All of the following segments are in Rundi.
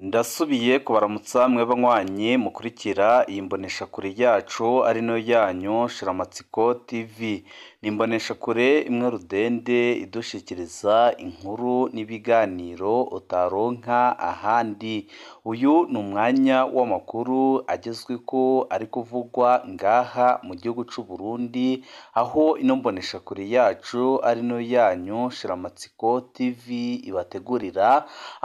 Ndasubiye kubaramutsa mwe banywanyi mukurikira iyi mboneshakure yacu ari nayo yanyu Shiramatsiko TV. Ni imboneshakure imwe rudende idushikiriza inkuru n'ibiganiro utaronka ahandi. Uyu ni umwanya w'amakuru agezweko ari kuvugwa ngaha mu gihugu c'u Burundi, aho ino mboneshakure yacu ari nayo yanyu Shiramatsiko TV ibategurira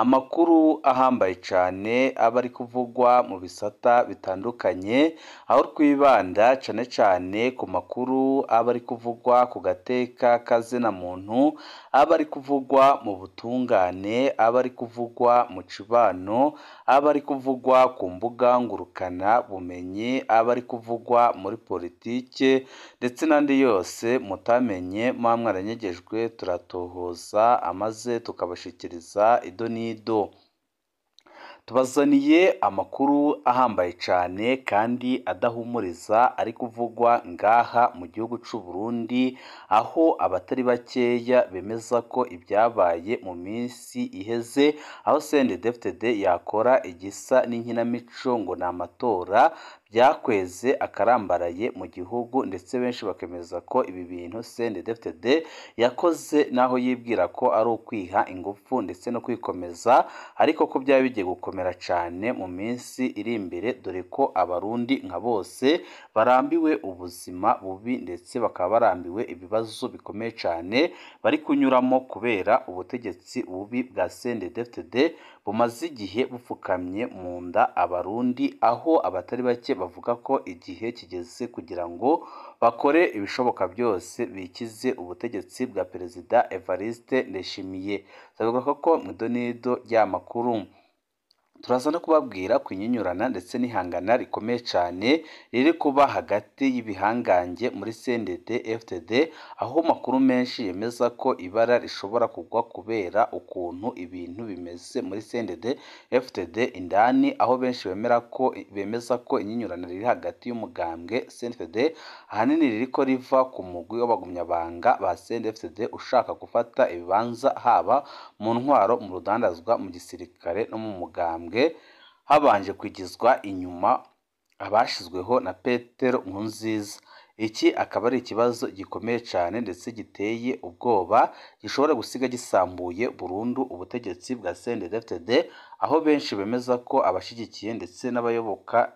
amakuru ahambaye cane aba ari kuvugwa mu bisata bitandukanye, aho twibanda cane cane ku makuru aba ari kuvugwa ku gateka kazina muntu, aba ari kuvugwa mu butungane, aba ari kuvugwa mu cibano, aba ari kuvugwa ku mbuga ngurukana bumenyi, aba ari kuvugwa muri politike ndetse n'andi yose mutamenye muba mwaranyegejwe, turatohoza amaze tukabashikiriza ido n'ido. Tubazaniye amakuru ahambaye cane kandi adahumuriza ari kuvugwa ngaha mu gihugu c'u Burundi, aho abatari bakeya bemeza ko ibyabaye mu minsi iheze, aho CNDD-FDD yakora igisa n'inkinamico ngo ni amatora, byakweze akarambaraye mu gihugu, ndetse benshi bakemeza ko ibi bintu CNDD-FDD yakoze naho yibwira ko ari ukwiha ingufu ndetse no kwikomeza, ariko ko byaba bigiye gukomera cane mu minsi iri imbere, dore ko abarundi nka bose barambiwe ubuzima bubi ndetse bakaba barambiwe ibibazo bikomeye cane bari kunyuramo kubera ubutegetsi bubi bwa CNDD-FDD bumaze igihe bupfukamye mu nda abarundi, aho abatari bake bavuga ko igihe kigeze kugira ngo bakore ibishoboka byose bikize ubutegetsi bwa Perezida Evariste Ndayishimiye. Turavuga ko mu idonido ry'amakuru turaza no kubabwira ku inyinyurana ndetse n'ihangana rikomeye cane riri kuba hagati y'ibihangange muri CNDD FDD, aho amakuru menshi yemeza ko ibara rishobora kugwa kubera ukuntu ibintu bimeze muri CNDD FDD indani, aho benshi bemera ko bemeza ko inyinyurana riri hagati y'umugambwe CNDD ahanini ririko riva ku mugwi w'abagumyabanga ba CNDD FDD ushaka gufata ibibanza haba mu ntwaro, mu rudandazwa, mu gisirikare no mu mugambwe, habanje kwigizwa inyuma abashizweho na Petero Nkurunziza. Iki akaba ari ikibazo gikomeye cane ndetse giteye ubwoba, gishobora gusiga gisambuye burundu ubutegetsi bwa CNDD-FDD, aho benshi bemeza ko abashigikiye ndetse n'abayoboka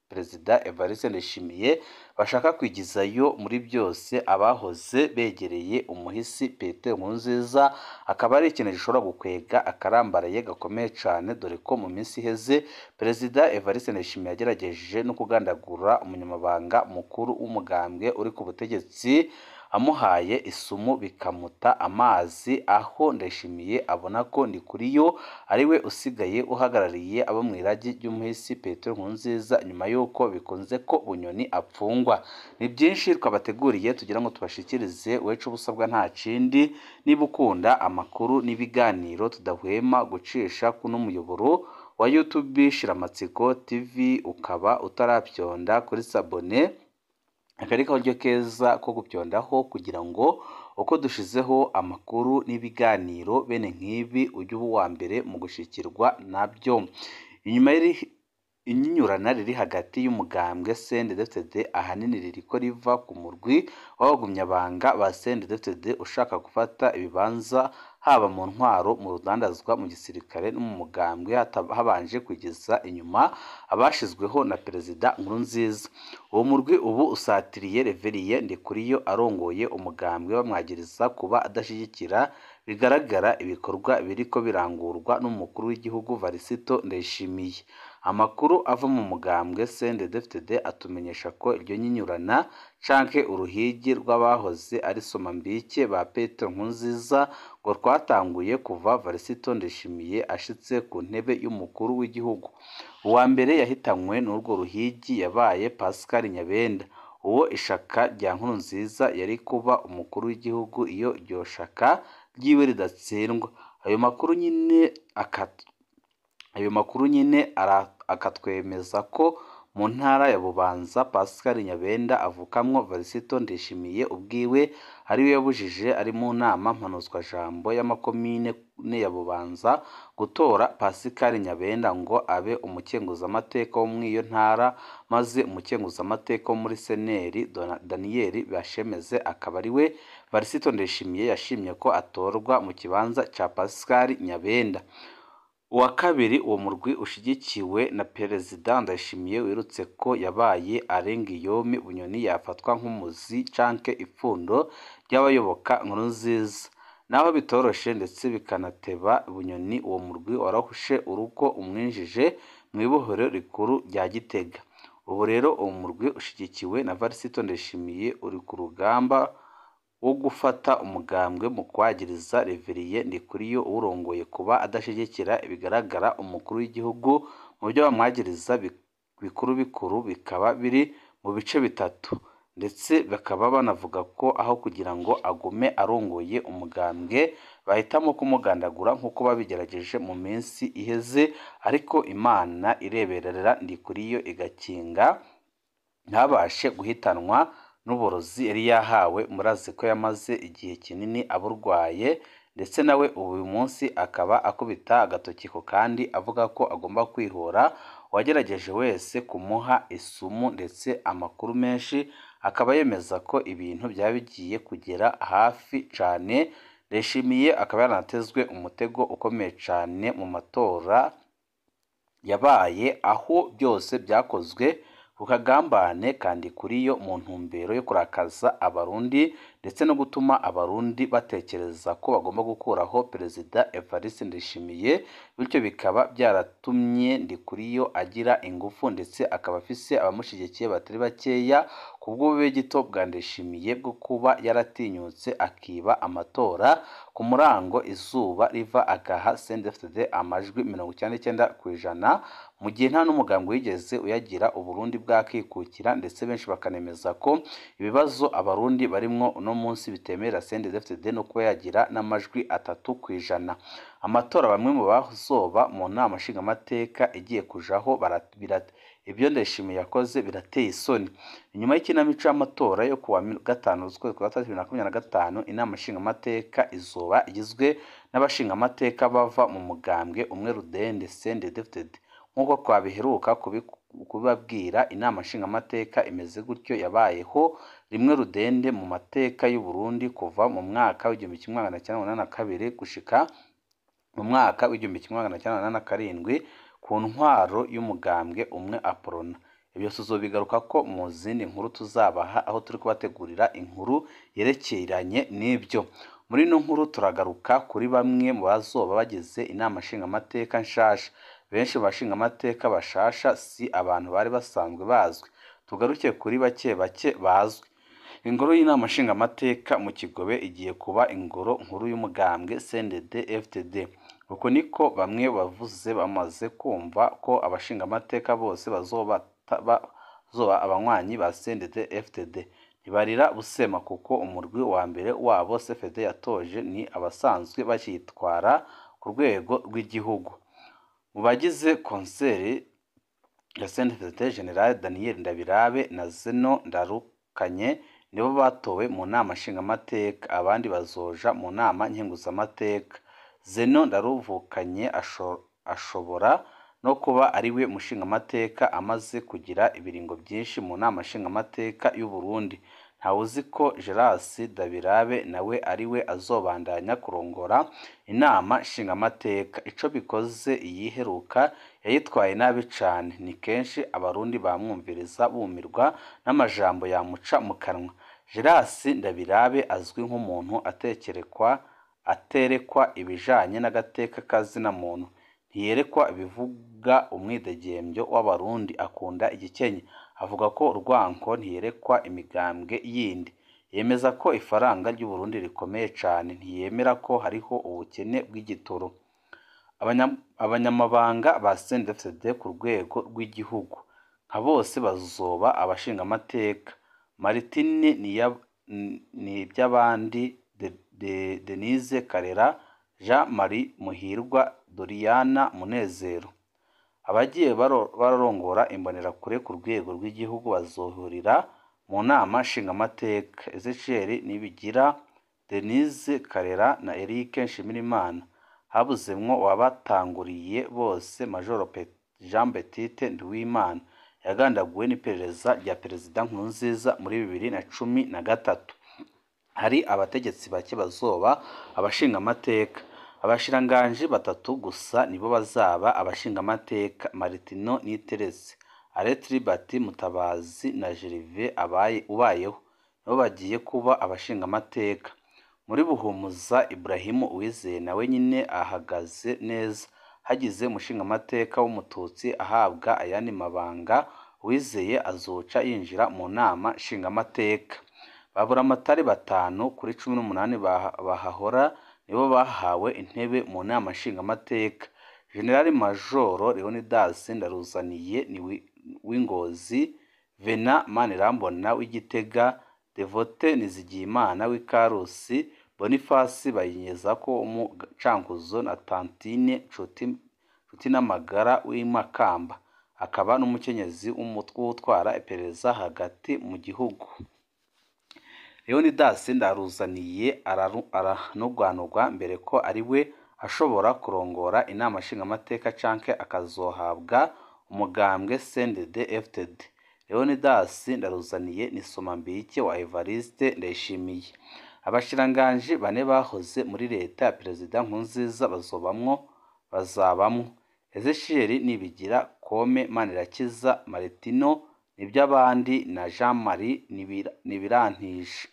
Perezida Evariste Ndayishimiye bashaka kwigizayo muri byose abahoze begereye umuhisi Petero Nkurunziza, akaba ari ikintu gishobora gukwega akarambaraye gakomeye cane, dore ko mu minsi iheze Perezida Evariste Ndayishimiye yagerageje no kugandagura umunyamabanga mukuru w'umugambwe uri ku butegetsi, amuhaye isumu bikamuta amazi, aho Ndayishimiye abona ko Ndikuriyo ariwe usigaye uhagarariye abo mu iragi ry'umuhisi Petero Nkurunziza, nyuma y'uko bikunze ko Bunyoni apfungwa. Ni byinshi twabateguriye tugira ngo tubashikirize, wecu ubusabwa nta kindi, niba ukunda amakuru n'ibiganiro tudahwema gucisha kuno muyoboro wa YouTube Shiramatsiko TV, ukaba utaravyonda kuri sabone, aka ni karyo keza ko gupyondaho kugira ngo uko dushizeho amakuru n'ibiganiro bene nk'ibi ujye uba uwa mbere mu gushikirwa nabyo. Inyuma inyinyurana riri hagati y'umugambwe CNDD-FDD ahanini ririko riva ku murwi w'abagumyabanga ba CNDD-FDD ushaka gufata ibibanza haba mu ntwaro, mu rudandazwa, mu gisirikare no mu mugambwe, habanje kugeza inyuma abashizweho na Perezida Nkurunziza. Uwo murwi ubu usatiriye Reveriye Ndikuriyo arongoye umugambwe, bamwagiriza kuba adashigikira bigaragara ibikorwa biriko birangurwa n'umukuru w'igihugu Varisito Ndayishimiye. Amakuru ava mu mugambwe CNDD-FDD atumenyesha ko iryo nyinyurana canke uruhigi rw'abahoze ari somambike ba Petero Nkurunziza ngo rwatanguye kuva Varisito Ndayishimiye ashitse ku ntebe y'umukuru w'igihugu. Uwa mbere yahitanywe n'urwo ruhigi yabaye Pascal Nyabenda, uwo ishaka rya Nkurunziza yari kuba umukuru w'igihugu iyo iryo shaka ryiwe ridatsindwa. Ayo makuru nyine akatwemeza ko mu ntara ya Bubanza Pascal Nyabenda avukamwo Varisito Ndayishimiye ubwiwe ariwe yabujije ari mu nama mpanuzwajambo y'amakomine ya Bubanza gutora Pascal Nyabenda ngo abe umukenguzamateka wo mw'iyo ntara, maze umukenguzamateka wo muri Seneri Daniel Bashemeze akaba ariwe Varisito Ndayishimiye yashimye ko atorwa mu kibanza ca Pascal Nyabenda. Uwa kabiri uwo murwi ushigikiwe na Perezida Ndayishimiye wirutse ko yabaye Alain-Guillaume Bunyoni yafatwa nk'umuzi canke ipfundo ry'abayoboka Nkurunziza. Naho bitoroshe ndetse bikanateba, Bunyoni uwo murwi warahushe urugo umwinjije mw'ibohero rikuru rya Gitega. Ubu rero uwo murwi ushigikiwe na Varisito Ndayishimiye uri ku rugamba wo gufata umugambwe mu kwagiriza Reverien Ndikuriyo uwurongoye kuba adashigikira ibigaragara umukuru w'igihugu mu byo bamwagiriza bikuru bikuru bikaba biri mu bice bitatu, ndetse bakaba banavuga ko aho kugira ngo agume arongoye umugambwe bahitamo kumugandagura nk'uko babigerageje mu minsi iheze, ariko Imana ireberera Ndikuriyo igakinga ntabashe guhitanwa n'uburozi yari yahawe. Murazi ko yamaze igihe kinini aburwaye, ndetse nawe ubu uyu munsi akaba akubita agatoki ko kandi avuga ko agomba kwihora uwagerageje wese kumuha isumu, ndetse amakuru menshi akaba yemeza ko ibintu byaba bigiye kugera hafi cane. Ndayishimiye akaba yaranatezwe umutego ukomeye cane mu matora yabaye, aho byose byakozwe ku kagambane kandi kuri yo mu ntumbero yo kurakaza Abarundi ndetse no gutuma Abarundi batekereza ko bagomba gukuraho Perezida Evariste Ndayishimiye, bityo bikaba byaratumye Ndikuriyo agira ingufu ndetse akaba afise abamushigikiye batari bakeya ku bw'ububegito bwa Ndayishimiye bwo kuba yaratinyutse akiba amatora ku murango izuba riva agaha CNDD-FDD amajwi 99% mu gihe nta n'umugambwe wigeze uyagira Uburundi bwakikukira, ndetse benshi bakanemeza ko ibibazo Abarundi barimwo uno munsi bitemerera CNDD-FDD no kuba yagira n'amajwi 3%. Amatora bamwe mu bazoba mu nama nshingamateka igiye kujaho ibyo Ndayishimiye yakoze birateye isoni. Inyuma y'ikinamico y'amatora yo kuwa 5 z'ukwezi kwa gatatu 2025, inama nshingamateka izoba igizwe n'abashingamateka bava mu mugambwe umwe rudende CNDD-FDD. Nk'uko twabiheruka kubibabwira, inama nshingamateka imeze gutyo yabayeho rimwe rudende mu mateka y'u Burundi kuva mu mwaka w'1982 gushika mu mwaka w'1987 ku ntwaro y'umugambwe umwe Aprona. Ibyo tuzobigaruka ko mu zindi nkuru tuzabaha, aho turi kubategurira inkuru yerekeranye n'ibyo. Muri ino nkuru turagaruka kuri bamwe mu bazoba bagize inama nshingamateka nshasha. Benshi mu bashingamateka bashasha si abantu bari basanzwe bazwi, tugaruke kuri bake bake bazwi. Ingoro y'inama nshingamateka mu Kigobe igiye kuba ingoro nkuru y'umugambwe CNDD-FDD. Uko niko bamwe bavuze bamaze kumva ko abashingamateka bose bazoba abanywanyi ba CNDD-FDD. Ntibarira busema kuko umurwi wa mbere wabo CFD yatoje ni abasanzwe bakitwara ku rwego rw'igihugu. Mu bagize konseri ya CNDD-FDD, General Daniel Ndabirabe na Zeno Ndarukanye nibo batowe mu nama nshingamateka, abandi bazoja mu nama nkenguzamateka. Zeno Ndaruvukanye ashobora no kuba ariwe mushingamateka amaze kugira ibiringo byinshi mu nama nshingamateka y'u Burundi. Ntawuzi ko Gerasi Ndabirabe nawe ariwe azobandanya kurongora inama nshingamateka. Ico bikoze iyiheruka yayitwaye nabi cane, ni kenshi Abarundi bamwumviriza bumirwa n'amajambo yamuca mu kanwa. Gerasi Ndabirabe azwi nk'umuntu aterekwa ibijanye n'agateka kazina muntu, ntiyerekwa ibivuga umwidegembyo w'Abarundi, akunda igikenye, avuga ko urwanko, ntiyerekwa imigambwe yindi, yemeza ko ifaranga ry'u Burundi rikomeye cane, ntiyemera ko hariho ubukene bw'igitoro. Abanyamabanga ba CNDD-FDD ku rwego rw'igihugu nka bose bazoba abashingamateka. Martine Nibyabandi, Denise Karera, Jean Marie Muhirwa, Doriana Munezero. Abagiye bararongora imbonerakure ku rwego rw'igihugu bazohurira mu nama nshingamateka. Ezechiel Nibigira, Denise Karera na Eric Nshimirimana. Habuzemwo uwabatanguriye bose, Major Jean Baptiste Nduwimana yagandaguwe n'iperereza rya Perezida Nkurunziza muri 2013. Hari abategetsi bake bazoba abashingamateka. Abashikiranganji batatu gusa nibo bazaba abashingamateka: Martino Niteretse, Alain Tribert Mutabazi na Gervais Ubayeho nibo bagiye kuba abashingamateka. Muri Buhumuza, Ibrahim Uwizeye nawe nyine ahagaze neza. Hagize umushingamateka w'umututsi ahabwa ayandi mabanga, Uwizeye azoca yinjira mu nama nshingamateka. Baburamatari 5 kuri 18 bahahora nibo bahawe intebe mu nama nshingamateka. General Major Leonidas Ndaruzaniye ni w'Ingozi, Venant Manirambona w'Igitega, Devote Nizigiyimana w'Ikarusi, Boniface Bayinyezako wo mu Cankuzo na Tantine Nshutinamagara w'Imakamba, akaba n'umukenyezi w'utwara iperereza hagati mu gihugu. Leonidas Ndaruzaniye aranugwanugwa mbere ko ari we ashobora kurongora inama nshingamateka canke akazohabwa umugambwe CNDD-FDD. Leonidas Ndaruzaniye ni Somambike wa Evariste Ndayishimiye. Abashikiranganji bane bahoze muri leta ya Perezida Nkurunziza bazabamwo: Ezechiel Nibigira, Kome Manirakiza, Martino Nivyabandi na Jean Marie Nibirantije.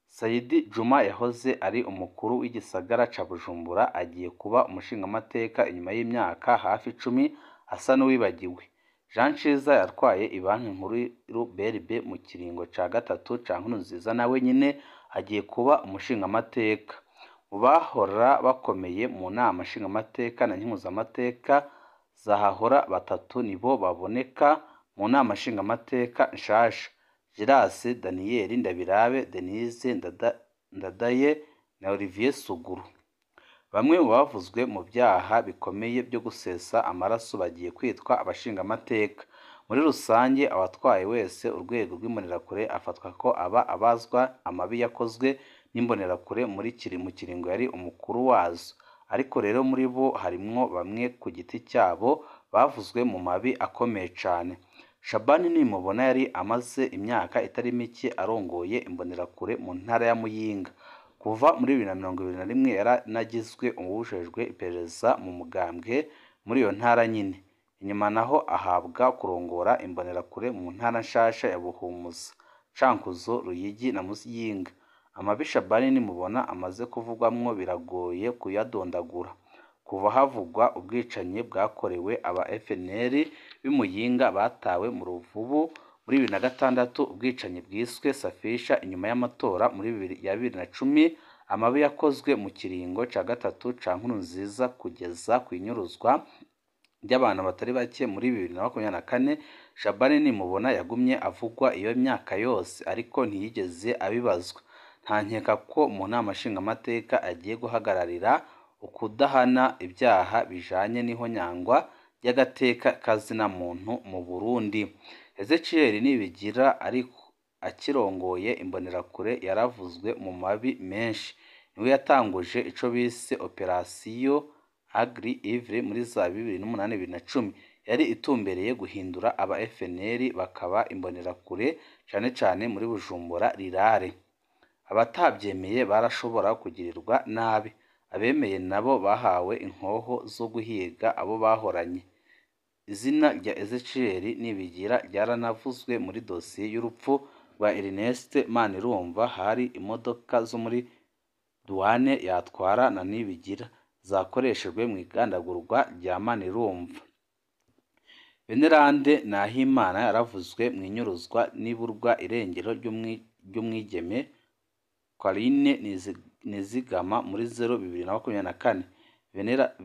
Saidi Juma yahoze ari umukuru w'igisagara ca Bujumbura agiye kuba umushingamateka inyuma y'imyaka hafi 10 asa n'uwibagiwe. Jean Ciza yatwaye ibanki nkuru BRB mu kiringo ca gatatu ca Nkurunziza nawe nyine agiye kuba umushingamateka. Mu bahora bakomeye mu nama nshingamateka na nkenguzamateka zahahora batatu nibo baboneka mu nama nshingamateka nshasha: Giras Daniel Ndabirabe, Denise Ndadaye na Olivier Suguru. Bamwe mu bavuzwe mu byaha bikomeye byo gusesa amaraso bagiye kwitwa abashingamateka. Muri rusange, abatwaye wese urwego rw'imbonerakure afatwa ko aba abazwa amabi yakozwe n'imbonerakure muri mu kiringo yari umukuru wazo. Ariko rero muri bo harimwo bamwe ku giti cyabo bavuzwe mu mabi akomeye cane. Shabani Nimubona yari amaze imyaka itari mike arongoye imbonerakure mu ntara ya Muyinga. Kuva muri 2021 yaranagizwe uwujejwe iperereza mu mugambwe muri iyo ntara nyine. Inyuma naho ahabwa kurongora imbonerakure mu ntara nshasha ya Buhumuza, Cankuzo, Ruyigi na Muyinga. Amabi Shabani Nimubona amaze kuvugwamwo biragoye kuyadondagura. Kuva havugwa ubwicanyi bwakorewe aba FNL b'i Muyinga batawe mu Ruvubu muri 2006, ubwicanyi bwiswe Safisha inyuma y'amatora muri 2010, amabi yakozwe mu kiringo ca gatatu ca Nkurunziza kugeza kw'inyuruzwa ry'abantu batari bake muri 2024, Shabani Nimubona yagumye avugwa iyo myaka yose ariko ntiyigeze abibazwa. Nta nkeka ko mu nama nshingamateka agiye guhagararira ukudahana ibyaha bijanye n'ihonyangwa ry'agateka kazina muntu mu Burundi. Ezechiel Nibigira ariko akirongoye imbonerakure yaravuzwe mu mabi menshi. Niwe yatanguje ico bise Operasiyo Agri Ivre muri za 2008-2010 yari itumbereye guhindura aba FNL bakaba imbonerakure cane cane muri Bujumbura Rirare. Abatavyemeye barashobora kugirirwa nabi, abemeye nabo bahawe inkoho zo guhiga abo bahoranye. Izina rya Ezechiel Nibigira ryaranavuzwe muri dosiye y'urupfu rwa Ernest Manirumva. Hari imodoka zo muri duwane yatwara na Nibigira zakoreshejwe mu igandagurwa rya Manirumva. Venerande Nahimana yaravuzwe mu inyuruzwa n'iburwa irengero ry'umwigeme Carine Nizigama muri 2024.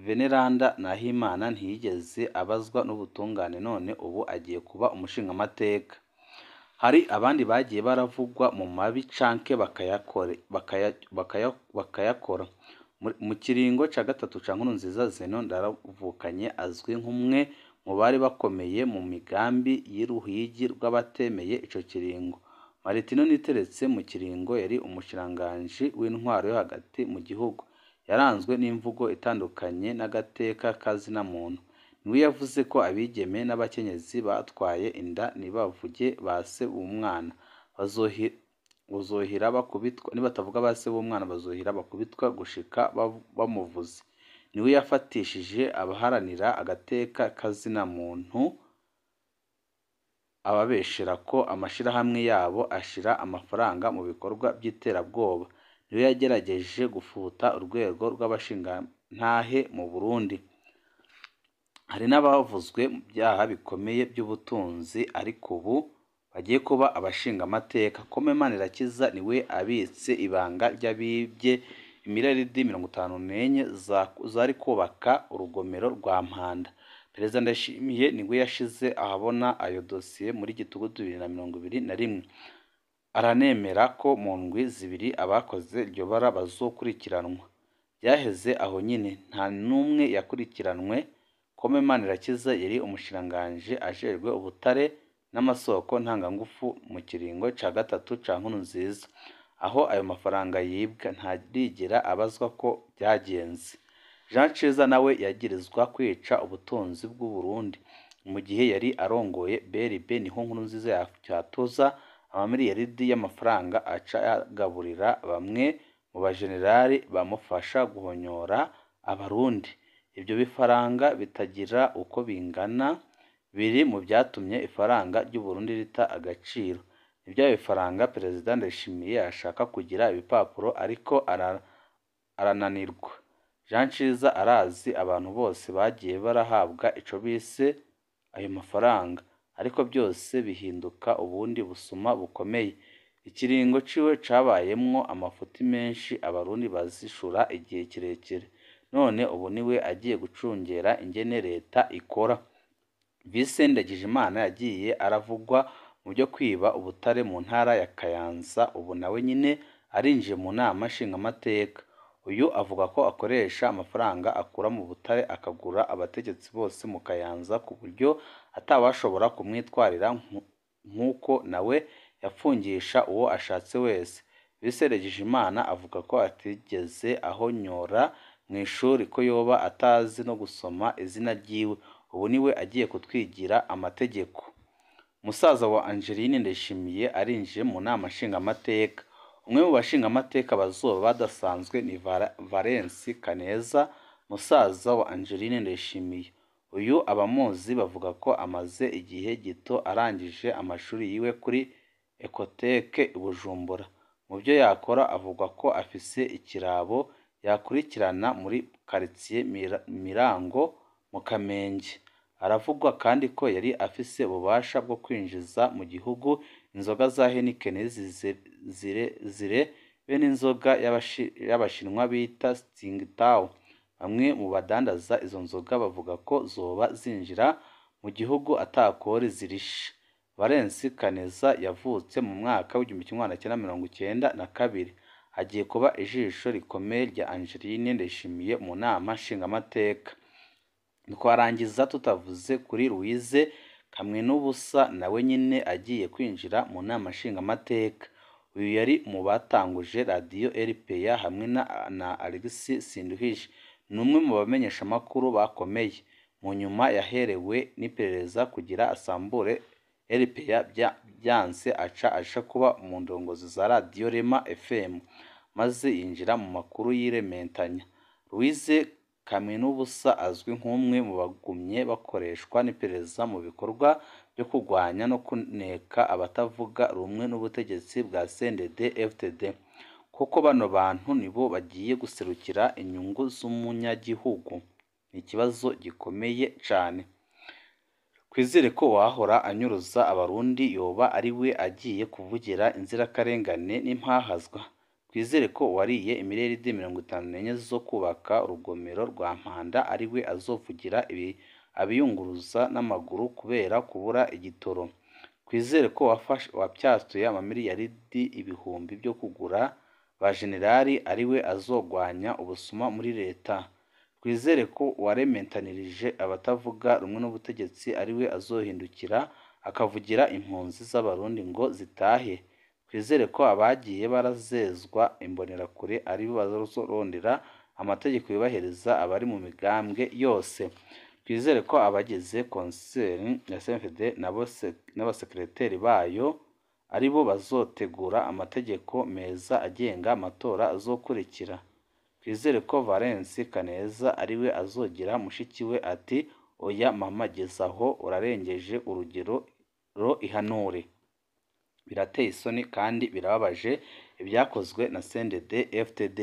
Veneranda Nahimana ntiyigeze abazwa n'ubutungane none ubu agiye kuba umushingamateka. Hari abandi bagiye baravugwa mu mabi canke bakayakora. Mu kiringo ca gatatu ca Nkurunziza, Zeno Ndaravukanye azwi nk'umwe mu bari bakomeye mu migambi y'uruhigi rw'abatemeye ico kiringo. Martino Niteretse mu kiringo yari umushikiranganji w'intwaro yo hagati mu gihugu. Yaranzwe n'imvugo itandukanye n'agateka ka zina muntu. Niwe yavuze ko abigeme n'abakenyezi batwaye inda ntibavuge ba se b'umwana bazohira bakubitwa, nibatavuga ba se b'umwana bazohira bakubitwa gushika bamuvuze. Niwe yafatishije abaharanira agateka ka zina muntu ababeshera ko amashirahamwe yabo ashira amafaranga mu bikorwa by'iterabwoba. Niwe yagerageje gufuta urwego rw'abashingantahe mu Burundi. Hari n'abavuzwe mu byaha bikomeye by'ubutunzi ariko ubu bagiye kuba abashingamateka. Kome Manirakiza niwe abitse ibanga ry'abibye imiliyaridi 54 zari kubaka urugomero rwa Mpanda. Perezida Ndayishimiye niwe yashize ahabona ayo dosiye muri Gitugutu 2021. Aranemera ko mu ndwi zibiri abakoze iryo bara bazokurikiranwa. Byaheze aho nyine, nta n'umwe yakurikiranwe. Kome Manirakiza yari umushikiranganji ajejwe ubutare n'amasoko ntangangufu mu kiringo ca gatatu ca Nkurunziza. Aho ayo mafaranga yibwa ntarigera abazwa ko byagenze. Jean Ciza nawe yagirizwa kwica ubutunzi bw'u Burundi mu gihe yari arongoye BRB. Niho Nkurunziza yatoza amamiliyaridi y'amafaranga aca yagaburira bamwe mu bajenerali bamufasha guhonyora Abarundi. Ibyo bifaranga bitagira uko bingana biri mu byatumye ifaranga ry'u Burundi rita agaciro. Ni bya bifaranga Perezida Ndayishimiye ashaka kugira ibipapuro ariko arananirwa. Jean Ciza arazi abantu bose bagiye barahabwa ico bise ayo mafaranga, ariko byose bihinduka ubundi busuma bukomeye. Ikiringo ciwe cabayemwo amafuti menshi Abarundi bazishura igihe kirekire. None ubu niwe agiye gucungera ingene leta ikora. Vincent Ndagijimana yagiye aravugwa mu byo kwiba ubutare mu ntara ya Kayanza, ubu nawe nyine arinjiye mu nama nshingamateka. Uyu avuga ko akoresha amafaranga akura mu butare akagura abategetsi bose mu Kayanza ku buryo atawashobora kumwitwarira nk'uko nawe yapfungisha uwo ashatse wese. Vincent Ndagijimana avuga ko atigeze ahonyora mu ishuri, ko yoba atazi no gusoma izina ryiwe. Ubu niwe agiye kutwigira amategeko. Musaza wa Angeline Ndayishimiye arinjiye mu nama nshingamateka. Umwe mu bashingamateka bazoba badasanzwe ni Valens Kaneza, musaza wa Angeline Ndayishimiye. Uyu abamuzi bavuga ko amaze igihe gito arangije amashuri yiwe kuri Ecotec i Bujumbura. Mu byo yakora avuga ko afise ikirabo yakurikirana muri quartier Mirango mu Kamenge. Aravugwa kandi ko yari afise ububasha bwo kwinjiza mu gihugu inzoga za Heineken zire be n'inzoga y'Abashinwa bita Tsingtao. Bamwe mu badandaza izo nzoga bavuga ko zoba zinjira mu gihugu atakori zirishe. Valens Kaneza yavutse mu mwaka w'1992, agiye kuba ijisho rikomeye rya Angeline Ndayishimiye mu nama nshingamateka. Twarangiza tutavuze kuri Louise Kamwenubusa nawe nyine agiye kwinjira mu nama nshingamateka. Uyu yari mu batanguje radiyo RPA hamwe na Alexis Sinduhije. Ni umwe mu bamenyeshamakuru bakomeye. Mu nyuma yaherewe n'iperereza kugira asambure RPA byanse aca aja kuba mu ndongozi za radiyo Rema FM, maze yinjira mu makuru y'irementanya. Louise Kamwenubusa azwi nk'umwe mu bagumye bakoreshwa n'iperereza mu bikorwa byo kurwanya no kuneka abatavuga rumwe n'ubutegetsi bwa CNDD-FDD. Koko bano bantu nibo bagiye guserukira inyungu z'umunyagihugu. Ni ikibazo gikomeye cane. Twizere ko uwahora anyuruza Abarundi yoba ari we agiye kuvugira inzirakarengane n'impahazwa. Twizere ko uwariye imiliyaridi 54 zo kubaka urugomero rwa Mpanda ari we azovugira abiyunguruza n'amaguru kubera kubura igitoro. Twizere ko wapyatuye amamiliyaridi ibihumbi byo kugura ba jenerali ari we azogwanya ubusuma muri leta. Twizere ko uwarementanirije abatavuga rumwe n'ubutegetsi ari we azohindukira akavugira impunzi z'Abarundi ngo zitahe. Twizere ko abagiye barazezwa imbonerakure ari bo bazorondera amategeko yubahiriza abari mu migambwe yose. Twizere ko abagize konseri ya CNDD n'abasekereteri bayo aribo bazotegura amategeko meza agenga amatora azokurikira. Twizere ko Valens Kaneza ariwe azogira mushiki we ati oya mama geza aho urarengeje urugero ihanure. Birateye isoni kandi birababaje ibyakozwe na CNDD FDD.